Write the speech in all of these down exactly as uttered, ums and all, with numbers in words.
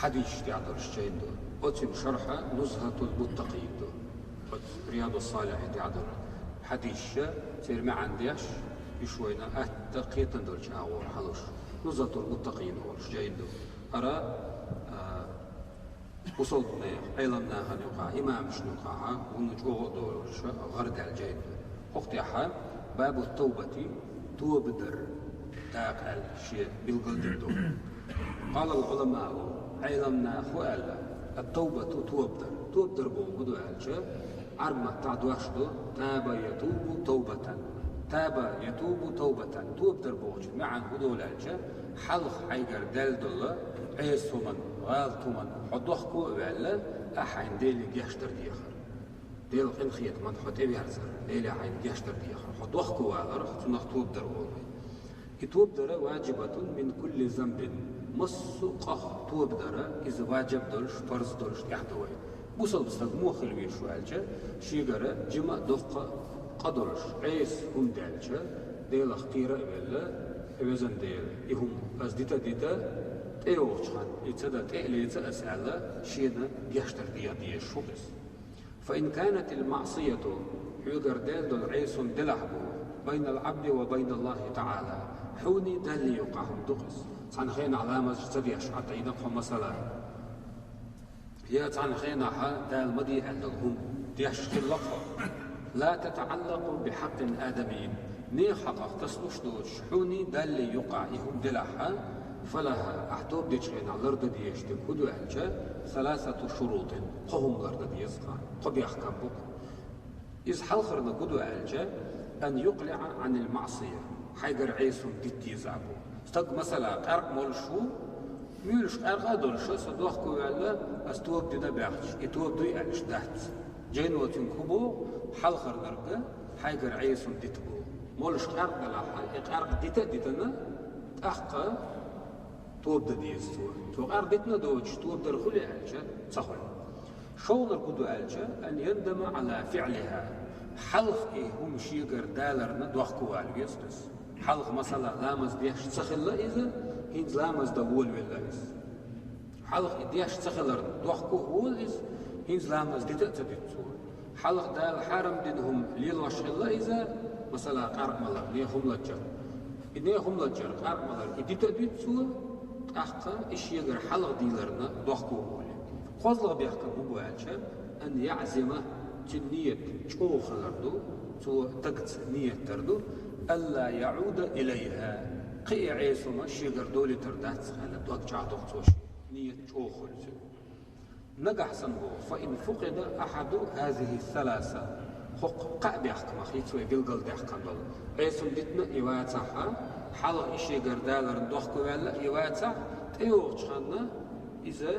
Хьадисаш тӀехь долуш жайна ду. Оцун шархь Нузхатул Муттакъин ду. Оцу Риядус-Салихьин тӀехь долу хьадисаш, церан маьӀна деш, уьш вайна атта кхетам долчу агӀор хьалуш. Нузхатул Муттакъин олуш жайна ду. Ара, а, бусалба нехан, Ӏеламнахана юкъахь, имамашна юкъахь, вуно чӀогӀа а долуш, гӀарадаьлла жайна ду. ХӀокху тӀехь бабу тавбати, тоба дар дакъа аьлла, шен билгалдина ду. Къалал Ӏуламау, Ӏеламнаха аьлла, ат-тавбату тоба дар. Тоба дар бохург хӀун ду аьлча, Ӏарбий маттахь дош ду, таба ятубу тавбатан. Таба ятубу тавбатан. Тоба дар бохучун маьӀна хӀун долу аьлча, хьалха хьайгара даьлла долу Ӏеса хӀуманна, гӀалат хӀуманна хьо дохко а ваьлла, ахь хьайна Деле гечдар дехар. Делан къинхетаман хьо тӀеверзар, Деле хьайна гечдар дехар, хьо дохко валарх, цунах тоба дар олу вай. И тоба дара ваджибатун мин кулли занбин, массо а къах тоба дара, иза ваджиб долуш, парз долуш тӀехь ду вай. Бусалба стаг муха хила веза аьлча, шегара жима а, доккха а къа долуш, Ӏеса хӀума даьлча, Делах кхера а велла, везан Дела, и хӀума ас дита а дита, тӀейогӀучу ханна и ца дан тӀе а леца ас аьлла, шена гечдар деха дезаш хӀу иза. Фа ин канатил маъсияту, хьоьгара даьлла долу Ӏеса хӀума делахь бу, байнал Ӏабди ва байналлахи таӀала, хьуний Даллий юкъахь хӀума ду иза. Цхьана хенахь ламазаш ца деш Ӏа тӀе йина кхо масала. Я цхьана хенахь Дала ма де аьлла долу хӀума деш хилла кхо. Ла татаӀаллакъу би хьакъил адамийин, нехан хьакъах тасалуш доцуш, хьуний Даллий юкъахь и хӀума делахь, фалаха, ахь тоба дечу хенахь лардан дезаш дерг хӀун ду аьлча, саласату шурутин, кхо хӀума лардан деза кхарна, кхо бехкам бу кху. Иза хьалхарниг хӀун ду аьлча, ан юкълиӀа Ӏанил маъсия, хьайгара Ӏеса хӀума дита деза бу. Стаг, масала, къаьркъа молуш ву, муьйлуш къаьркъа а долуш, со дохко ваьлла, ас тоба дина а баьхча, и тоба дуй аьллаш дац. Жайно цуьнга хӀун боху, хьалхарниг хьайгара Ӏеса хӀума дита боху. Молуш къаьркъа делахь, и къаьркъа дита а дитина, тӀаккха тоба дан деза цо. Цо къаьркъа дитина а доцуш, тоба дар хуьлий аьлча, ца хуьлу. ШолгӀаниг хӀун ду аьлча, ан яндама Ӏала фиӀлиха. Хьалха и хӀума шегара даларна дохко вала веза иза. Хьалха, масала, ламаз деш ца хилла иза, хӀинца ламаз дан волавелла иза. Хьалха и деш ца хиларна дохко а волу иза, хӀинца ламаз дита а ца дита цо. Хьалха Дала хьарам дина хӀума лелош хилла иза, масала, къаьркъа малар, нехан хӀума лачкъар. И нехан хӀума лачкъар, къаьркъа малар и дита а дита цо, тӀаккха и шегара хьалха дийларна дохко а волу. КхозлагӀа бехкам хӀун бу аьлча, ан яъзима, цуьнан ният чӀогӀа хилар ду, цо дагца ният дар ду, алла яъуда илайха, кхин и Ӏеса хӀума шегара долуьйтур дац аьлла, дог чӀагӀдо цо шен ният чӀогӀа хуьлу цуьнан. Нагахь санна боху, фа ин фукъида ахьаду хазихи саласа, хӀокху кхаа бехкамах, хӀинца вай билгалдаьккхина долу, Ӏеса хӀума дитина и вацахь, хьалха и шегара даларна дохко ваьлла и вацахь, тӀейогӀучу ханна иза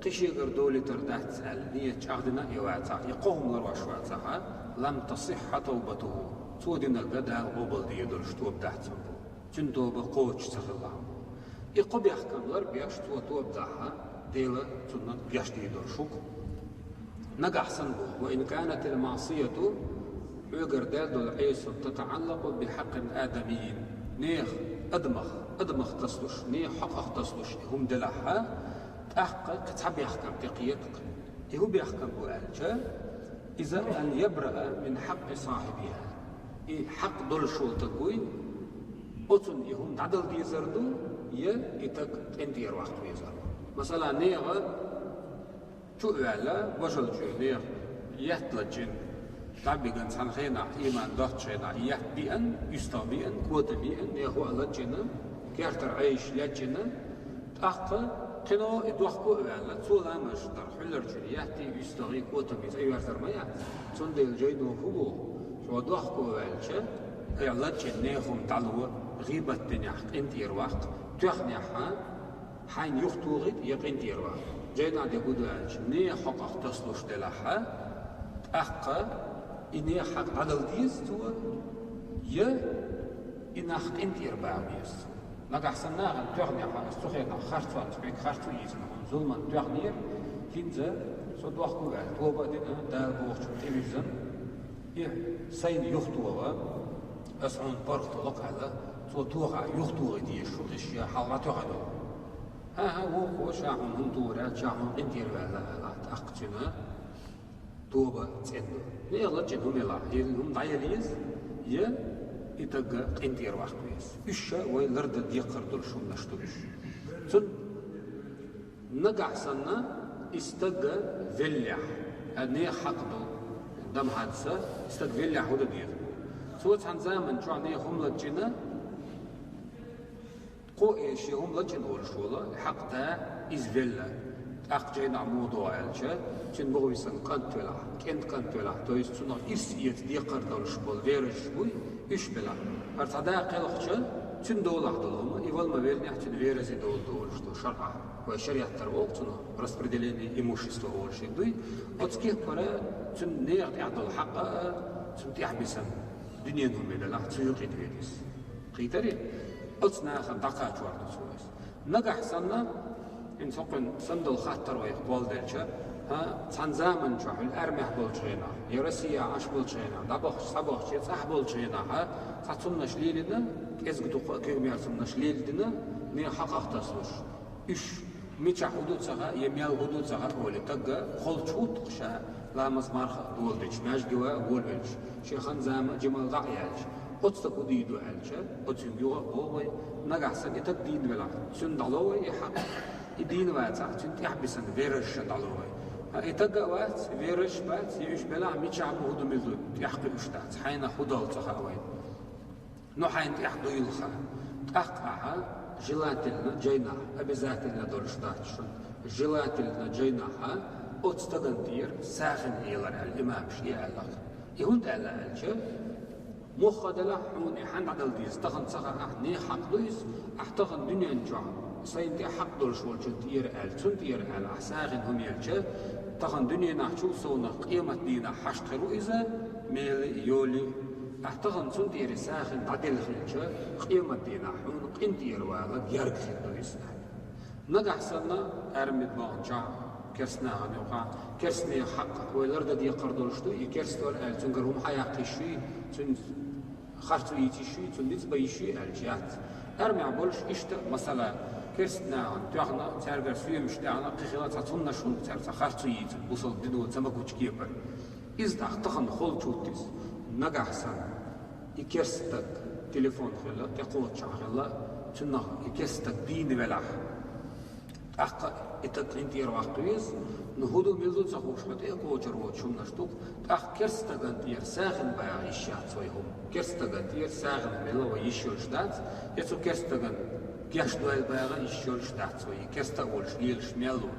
кхин шегара долуьйтур дац аьлла, ният чӀагӀдина и вацахь, и кхо хӀума ларош вацахь, лам тасихха тавбатуху, цо динарг Дала къобалдийр долуш тоба дац цуьнан боху. Цуьнан тоба кхочуш ца хилла хьан боху. И кхо бехкам лар беш цо тоба дахь, Дела цунна гечдийр долуш хӀу-кх. Нагахь санна боху, ва ин канатил маъсияту, хьоьгара даьлла долу Ӏеса хӀума, татаӀаллакъу би хьакъил адамийин, нехан, адамах, адамах тасалуш, нехан хьакъах тасалуш и хӀума делахь, тӀаккха кхин цхьа бехкам тӀекхета-кх. И хӀун бехкам бу аьлча, иза ан ябраа мин хьакъи сахьибиха. И хьакъ долуш волу стаг вуй, оцунна и хӀума дӀадала дезар ду, я и стаг къинтӀера ваккха везар ву. Масала, нехан чу а ваьлла, божал чу нехан етт лачкъийна, дӀа а бигна, цхьана хенахь, ийман доцучу хенахь, етт биъна, уьстагӀ биъна, котам биъна, нехан хӀоъ лачкъийна, кертара Ӏеша лечкъийна, тӀаккха кхино и дохко а ваьлла, цо ламаз дар хьуьлларчу еттий, уьстагӀий, котамий цӀа йоьрзар ма яц. Цундела жайно хӀун боху, хьо дохко ваьлча, айхьа лачкъийна нехан хӀума дӀало, гӀийбат динехь къинтӀера ваккха, тоьхнехь а, хьайна юхатохийта я къинтӀера ваккха. Жайнахь дерг хӀун ду аьлча, нехан хьакъах тасалуш делахь, тӀаккха и нехан хьакъ дӀадала деза цо, я и нах къинтӀера баха беза цо. Нагахь санна нахана тоьхнехь, ас цу хенахь харцонца хьоьга харцо йийцина, хьуна зуламан тоьхнера, хӀинца со дохко ваьлла, тоба а дина, Дала бохучунна тӀевирзина, и сайна юхатоха, ас хьуна паргӀато ло-кх аьлла, цо тохахь юхатохийта дезаш ву, иза шен хьалха тоьхна долу. Аха, вокхо ша хьуна хӀума тухур яц, ша хьуна къинтӀера ваьлла аьлла, тӀаккха цуьнан тоба цӀена ду. Нехан лачкъийна хӀума елахь, е хӀума дӀаела еза, е и таг къинтӀера ваккха веза. Уьш ша вай лардан декхар долуш хӀуманаш ду уьш. Цун нагахь санна и стаг веллехь, а, нехан хьакъ ду, дам хьадса, и стаг веллехь хӀун дан деза? Цо цхьана заман чохь нехан хӀума лачкъийна, кхо а шен хӀума лачкъийна волуш волу, хьакъ да, иза велла. ТӀаккха жайнахь муха догӀу аьлча, цуьнан бухависина кӀант велахь, кӀентан кӀант велахь, то есть цунах ирс эца декхар долуш болу верасаш буй, уьш белахь. ХӀара цхьа да кхелхича, цуьнан долахь долу хӀума, и вала ма веллинехь, цуьнан верасе долу долуш ду шарӀахь. Вай шариӀат тӀера вогӀу цунах, распределение имущества олуш хир дуй. Оцу кепара цуьнан нехан тӀехь долу хьакъ а, цунна тӀехь бисина дуьненан хӀума белахь, цу юкъе доьду иза. Кхийтарий? Оцу нахана дӀакхачор ду цо иза. Нагахь санна, хӀинца хӀокхуьнан санна долу хаттар вайх болделча, хӀа, цхьана заман чохь, хӀуьлла армехь болчу хенахь, я Россияхь Ӏаш болчу хенахь, дӀабахча, схьабахча, я цӀахь болчу хенахь, хӀа, цхьа цуннаш лелийна, кӀезиг дукха а куьйгамер цуннаш лелийна, нехан хьакъах тасалуш. Уьш мичахь хӀун ду ца хаьа, я мел хӀун ду ца хаьа олий, тагга холчу хӀуттуш ша ламаз, марха а доладича, маьждиге ван а волавелча, шен хан-зама а, жималла дӀа а яьлча, оцу стага хӀун дийр ду аьлча, оцуьнга юха а боху вай, нагахь санна и таг дийна велахь, цуьнан дӀало вай и хьакъ. И дийна вацахь, цуьнан тӀехь бисина верасашна дӀало вай. ХӀа, и таг а вац, верасаш а бац, и уьш белахь, мичахь бу, хӀун ду, мила ду, тӀехь кхуьуш дац, хьайнах хӀун долу ца хаьа вайна. Ну, хьайна тӀехь дуйла хан. ТӀаккха ахьа желательно жайнахь, обязательно долуш дац шуна, желательно жайнахьа оцу стагана тӀера сагӀина элар аьлла имамаша и аьлла. И хӀунда аьлла аьлча, мохк а делахь, хьуна и хьанна дӀадала деза, тахана ца хаьа ахь, нехан хьакъ ду иза, ахь тахана дуьнен чохь сайна тӀехь хьакъ долуш волчунна тӀера аьлла, цунна тӀера аьлла, ахь сагӀина хӀума елча, тахана дуьненахь чул совнах къематдийнахь хьашт хир ву иза, мела а, йола а. Ахь тахана цунна тӀера сагӀина дӀаделла хилча, къематдийнахь хьуна къинтӀера вала герга хир ду иза аьлла. Нагахь санна, аьрмид баханчохь, керстанахана юкъахь, керстанех хьакъ вай лардан декхар долуш ду, и керста вара аьлла, цуьнгара хӀума хьаяккха йиш юй, цуьнан харцо йийца йиш юй, цунна ницкъ бан йиш юй аьлча, яц. Аьрмехь болуш иштта, масала, керстанахана тоьхна, цаьргара соьмаш даьхна, кхин хилла цхьа цуннаш хӀунда цара цхьа харцо йийцина, бусалба дино ца магучу кепара. Иза тӀаккха тахана холчу хӀутту иза, нагахь санна. И керста стаг, телефон хилла, тӀекхоччохь хилла, цунах и керста стаг дийна велахь, тӀаккха и таг къинтӀера ваккха веза, ну хӀун ду, мила ду ца хууш, хьо тӀе а кхочур воцуш хӀуманаш ду-кх, тӀаккха керста стагана тӀера сагӀина багӀа йиш яц вай хӀума. Керста стагана тӀера сагӀина мела вай йиш йолуш дац, я цу керста стагана гечдойла багӀа йиш йолуш дац вай, и керста а волуш лелаш мел ву.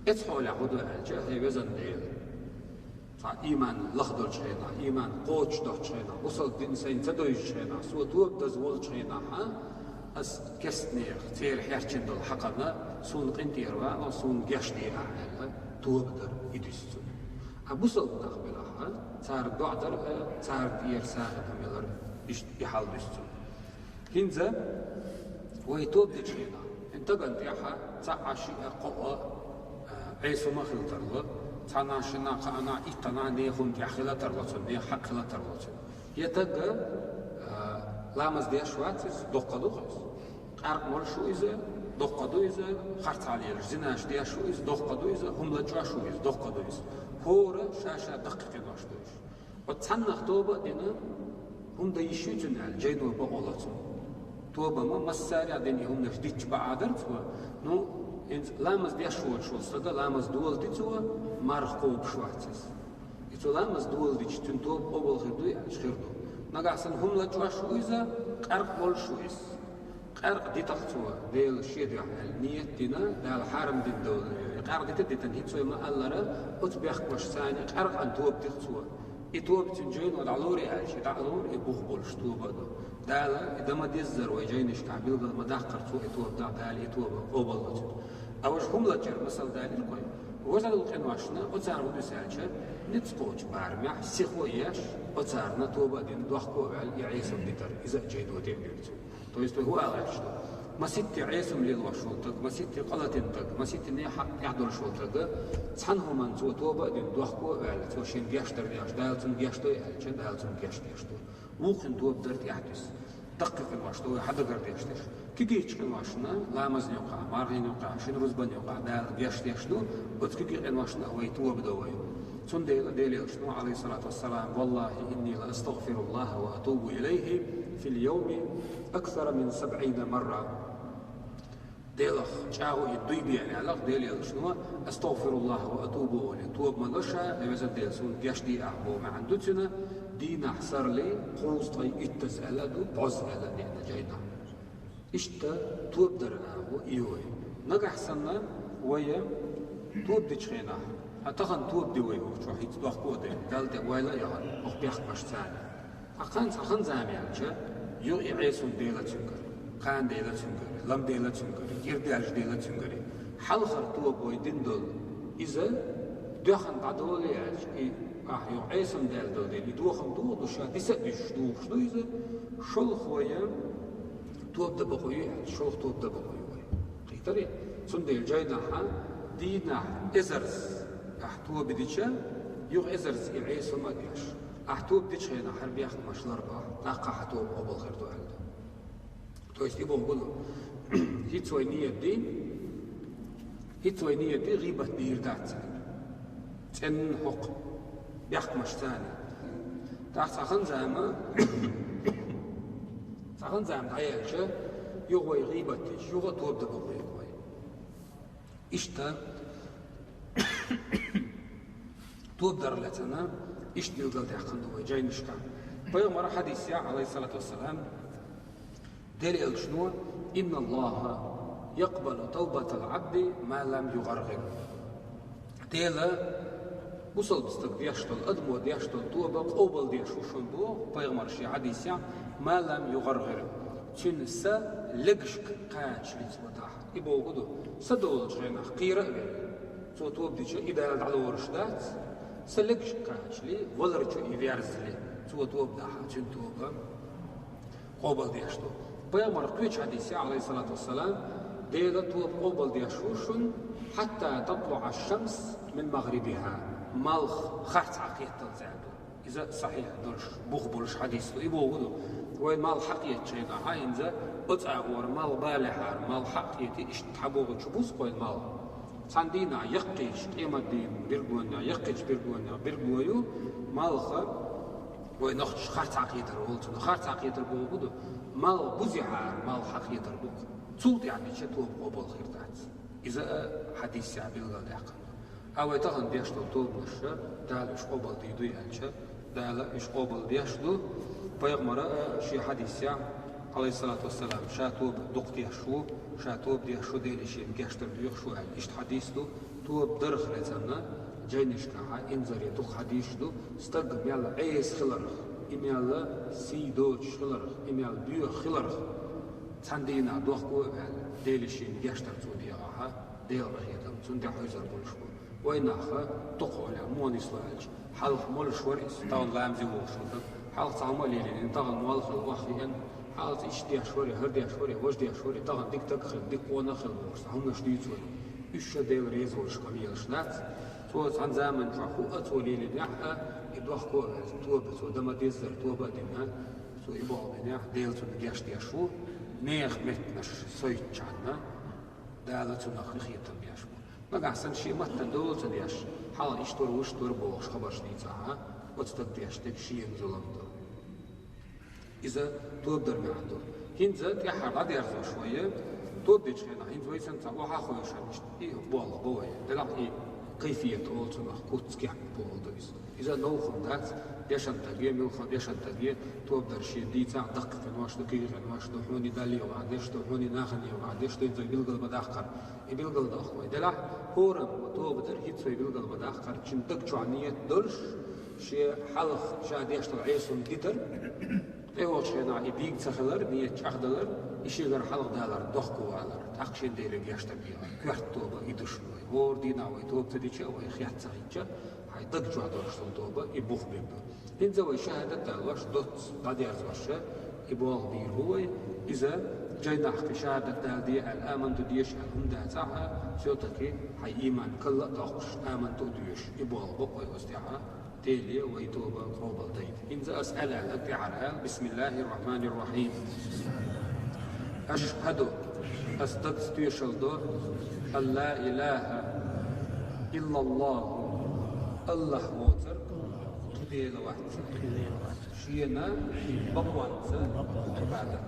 Эцу хьолехь хӀун ду аьлча, хӀай везан Дела, цхьа ийман лахдолчу хенахь, ийман кхочушдолчу хенахь, бусалба дин сайна ца довзучу хенахь, со тоба даза волчу хенахь, а, ас керстанех, церан хьерчина долу хьакъана суна къинтӀера вала, суна гечде ахь аьлла, тоба дар и дуьсу цунна. А бусалба нах белахь, а, цара доӀа дар а, царна тӀера сагӀина хӀума елар, иштта и хьал дуьсу цунна. ХӀинца вай тоба дечу хенахь, хӀинца тагана тӀехь цхьаъ, шиъ, кхоъ, а, Ӏеса хӀума хила тарло, цхьанна, шинна, кхаанна, иттанна нехан тӀехь хила тарло цунна, нехан хьакъ хила тарло цунна. Я таг, а, ламаз деш вац иза, доккха ду иза. Къаьркъа молуш ву иза, доккха ду иза, харцахьа лелаш зинаш деш ву иза, доккха ду иза, хӀума лачкъош ву иза, доккха ду иза. ХӀора ша-ша даккхий къинош ду уьш. Оцу цхьаннах тоба а дина, хӀума дан йиш юй цуьнан аьлла, жайно бакъо ло цунна. Тоба ма массарех дина и хӀуманаш дитча бакъ а дара цо, ну, хӀинца ламаз деш волуш волу стага ламаз долади цо, марха кхобуш вац иза. И цо ламаз доладича, цуьнан тоба къобал хир дуй аьлча, хир ду. Нагахь санна хӀума лачкъош ву иза, къаьркъа молуш ву иза. Къаьркъа дитахь цо, Дела шен дуьхьа аьлла, ният дина, Дала хьарам дина долу, и къаьркъа дита а дитина, хӀинца вай ма-аллара, оцу бехкамашца цхьаьна къаьркъана тоба дихь цо. И тоба цуьнан жайно дӀалур аьлча, и дӀа а лур, и бух болуш тоба а ду. Дала и дан ма-деззара вай жайнашкахь билгал ма-даккхара цо и тоба дахь, Дала и тоба къобал ло цуьнан. А важа хӀума лачкъор масал далийра кхой. Важа долу къиношна, оцара хӀун дуьсу аьлча, ницкъ кхочу барамехь, сихо а еш, оцарна тоба а дина, дохко а ваьлла, и Ӏесам дитар, иза а жайно тӀе а дуьрцу. То есть вай хӀун ала гӀерташ ду? Маситте Ӏесам лелош волу таг, маситте къа латина таг, маситте нехан хьакъ тӀехь долуш волу таг, цхьана хӀуманна цо тоба а дина, дохко а ваьлла, цо шен гечдар деш, Дала цунна гечдой аьлча, Дала цунна гечдеш ду. Вукхун тоба дар тӀехь дуьсу. Даккхий къиношна ду вай хьадагардеш дерш. Кегийчу къиношна, ламазна юкъахь, мархина юкъахь, шина рузбанна юкъахь Дала гечдеш ду, оцу кегийчу къиношна а вай тоба до вай. Цундела Делан Элчано, Ӏалайхиссалату вассалам: «Валлахи, инни ла астагфируллаха ва атубу илайхи фил йовми аксара мин сабъина марра». Делах чӀагӀо и дуй бен аьлла, Делан Элчано, «астагфируллаха ва атубу» олий, тоба ма до ша, я везан Дела, суна гечдехьа боху маьӀна ду цуьнан, дийнахь сарли кхузткъе иттаза аьлла а ду, бӀозза аьлла а деана жайнахь. Иштта тоба дар агӀо и йой. Нагахь санна вай тоба дечу хенахь, хьан тахана тоба ди вай хӀокху чохь, хӀинца дохко а дайна, Далла тӀе ойла а яхана, хӀокху бехкамаш царна. Хьан кхана цхьа хан-зама яьлча, юха и Ӏесалла дела цуьнгара, кхана дела цуьнгара, лам дела цуьнгара, кӀира даьлча дела цуьнгара. Хьалхара тоба вай дина долу, иза доьхна дӀадолу аьлча, и ахь юха Ӏесалла даьлла долу дела, и дохам духу ду ша, диса а дуьсуш духуш ду иза, шолгӀа вай тоба дан бакъо ю аьлча, шолгӀа тоба дан бакъо ю вай. Кхийтарий? Цундела жайнахь, дийнахь эзарза ахь тоба дича, юха эзарза и Ӏесалла ма а деш. Ахь тоба дечу хенахь хӀара бехкамаш ларбахь, тӀаккха хьан тоба къобал хир ду аьлла ду. То есть и боху ду, хӀинца вай ният ди, хӀинца вай ният ди гӀийбат дийр дац аьлла. ЦӀенна хӀокху бехкамаш царна. ТӀаккха цхьа хан-зама, цхьа хан-зама дӀаяьлча, юха вай гӀийбат дича, юха а тоба дан бакъо ю вай. Иштта тоба дар лаьцна, иштта билгалдаьккхина ду вай жайнашкахь. Пайхамара хьадис яхь, Ӏалайхиссалату вассалам, Делан Элчано: «Инналлаха якъбалу тавбатал Ӏабди ма лам югӀаргӀир». Дела бусалба стага деш долу, адамо деш долу тоба къобал деш ву шуна боху, пайхамара шен хьадис яхь, «ма лам югӀаргӀир». Цуьнан са легашка кхачале цо дахь. И боху ду, са долучу хенахь кхера а велла, цо тоба дича, и Дала дӀалоруш дац, са легашка кхачале, валарчу и верзале, цо тоба дахь, цуьнан тоба къобал деш ду. Пайхамара кхечу хьадис яхь, Ӏалайхиссалату вассалам, Дела тоба къобал деш ву шуна, хьатта татлуӀа шамс мин магӀрибиха, малх харц хьакхетталц аьлла ду. Иза сахьихь долуш, бух болуш хьадис ду. И боху ду, вай малх хьакхеттачу хенахь, хьан хӀинца оцу агӀора малх балехьара, малх хьакхетий, иштта хьан бохучу бузу кхойна малх. Цхьана дийнахь яккхийчу къематдийнан биргонехь, яккхийчу биргонехь бирго ю, малх вай нохчаша харц хьакхетар олу цунах. Харц хьакхетар боху ду, малх бузехьара, малх хьакхетар бу. Цул тӀаьхьа дича тоба къобал хир дац. Иза а хьадис яхь билгалдаьккхина ду. А вай тахана деш долу тобанаш, Дала уьш къобал дийр дуй аьлча, Дала уьш къобал деш ду. Пайхамара а шен хьадис яхь, Ӏалайхиссалату вассалам, ша тоба дукха деш ву, ша тоба деш ву, Дела шена гечдар доьхуш ву аьлла. Иштта хьадис ду, тоба дарх лецанна, жайнашкахь инзаре дукха хьадисаш ду, стаг мел Ӏеса хиларх, и мел сий доцуш хиларх, и мел боьха хиларх. Цхьана дийнахь дохко а ваьлла, Дела шена гечдар цо дегӀахь, Делан къинхетам цунна тӀе хьуьйсур болуш бу. Вай нах дукха олехь, муха нисло аьлча, хьалха молуш вара иза, тахана ламазе вогӀуш ву даг. Хьалха цхьа хӀума а лелийна, тахана молла хилла, охьахиъна, хьалха цкъа иштта деш вара, хӀара деш вара, важа деш вара, тахана дика даг а хилла, дика къонах а хилла бохуш, цхьа хӀуманаш дуьйцу вай. Уьш ша Делан реза волуш къамелаш дац. Цо цхьана заманчохь хӀуъа а цо лелийнехь а, и дохко а ваьлла, тоба цо дан ма-деззара тоба а дина, цо и болх бинехь, Дела цунна гечдеш ву, нехан меттанаш сойтучхьана, Дала цунах къинхетам беш бу. Нагахь санна шен маттана дола ца деш, хьалха иштта вара, вуьшта вара бохуш хабарш дийцахь, оцу стага деш дерг шена зулам ду. Иза тоба дар маьӀна ду. ХӀинца тӀаьххьара дӀадерзош вай, тоба дечу хенахь, хӀинца вай санна цхьа охьа а хевшина, иштта и болх бо вай. Делахь и кайфият олу цунах, куц кеп болу ду иза. Иза новкъа дац, дешан таге, муьлхха дешан таге, тоба дар шен дийцахь, даккхий къинош ду, кегий къинош ду, хьуна Далла юкъахь деш ду, хьуна нахана юкъахь деш ду, хӀинца вай билгал ма даккхара. И билгал доккху вай. Делахь, хӀораммо тоба дар, хӀинца вай билгал ма даккхара, шен даг чохь ниет долуш, шен хьалха ша деш долу Ӏесалла дитар, тӀейогӀучу хенахь и дийга ца хилар, ниет чӀагӀдалар, и шегара хьалха далар, дохко валар, тӀаккха шен Деле гечдар дехар, коьрта тоба и ду шуна вай. ХӀора дийнахь вай тоба ца дича а, вай хетта ца хилча, хьайн даг чохь долуш долу тоба и бух бен ду. ХӀинца вай шахӀадат далош, доцца дӀадерзош, и болх бийр бу вай, иза жайнахь кхин шахӀадат дала де аьлла, аман ду деша аьлла хӀума дацахь а, всё-таки хьайн ийман калла а доккхуш, аман ду а доьшуш, и болх бо вай оцу тӀехь а, Деле вай тоба къобалдайта. ХӀинца ас аьлла даг тӀехьара аьлла: بسم الله الرحمن الرحيم. أشهد, ас дагца тоьшалла до, أن لا إله إلا الله, АллахӀ воцург кхы Дела вац. Шена бакъонца Ӏибадат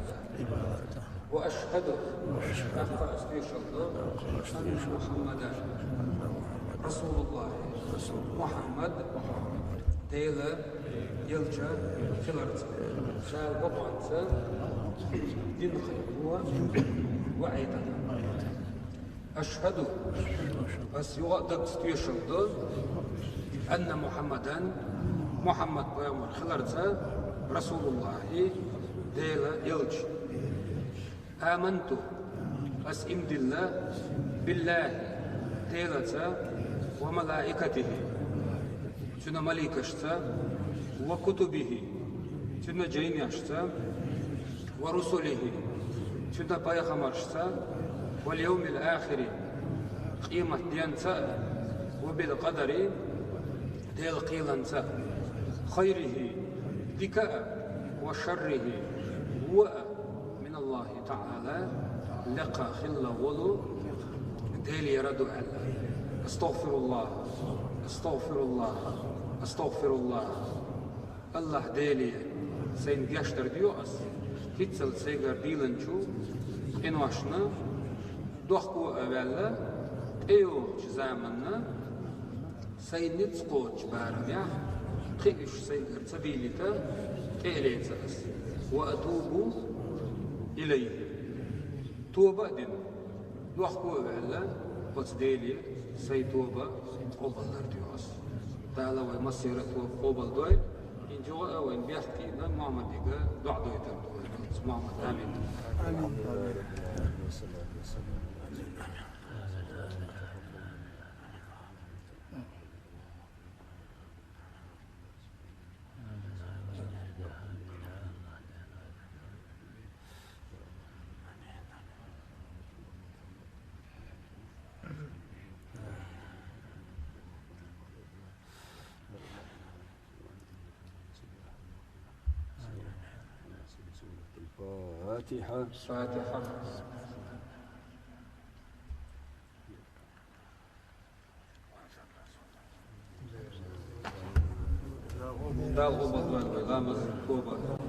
да. وأشهد, тӀаккха ас тоьшалла до, أن محمدا رسول الله, Мухьаммад Делан элча хиларца, Дала бакъонца дин хайрво ва Ӏайта. أشهد, ас юха а дагца тоьшалла до, أن محمدا, Мухьаммад пайхамар хиларца, رسول الله, Делан элча. آمنت, ас иман дилла, بالله, Делаца, وملائكته, Цуьнан маликашца, وكتبه, Цуьнан жайнашца, ورسله, Цуьнан пайхамаршца, واليوم الآخر, къематденца, وبالقدر, Делан кхеланца, خيره, дика а, وشره, во а, من الله تعالى, лекха хилла волу Делера ду аьлла. أستغفر الله، أستغفر الله، أستغفر الله. АллахӀ Деле сайна гечдар доьху ас, хӀинццалц сайгара дийлинчу къиношна дохко а ваьлла, тӀейогӀучу заманна, сайн ницкъ кхочучу барамехь, кхин уьш сайгара ца дийлийта, тӀе а леца ас. وأتوب إليه. Тоба а дина, дохко а ваьлла, оцу Деле сайн тоба къобалдар доьху ас. Дала вай массеран а тоба къобалдойла, хӀинца юха а вайн бехктина Мухьаммадига доӀа дойтар ду вай. Мухьаммад, амин. Амин. الفاتحة. الفاتحة. Дала къобалдойла вай ламаз, тоба.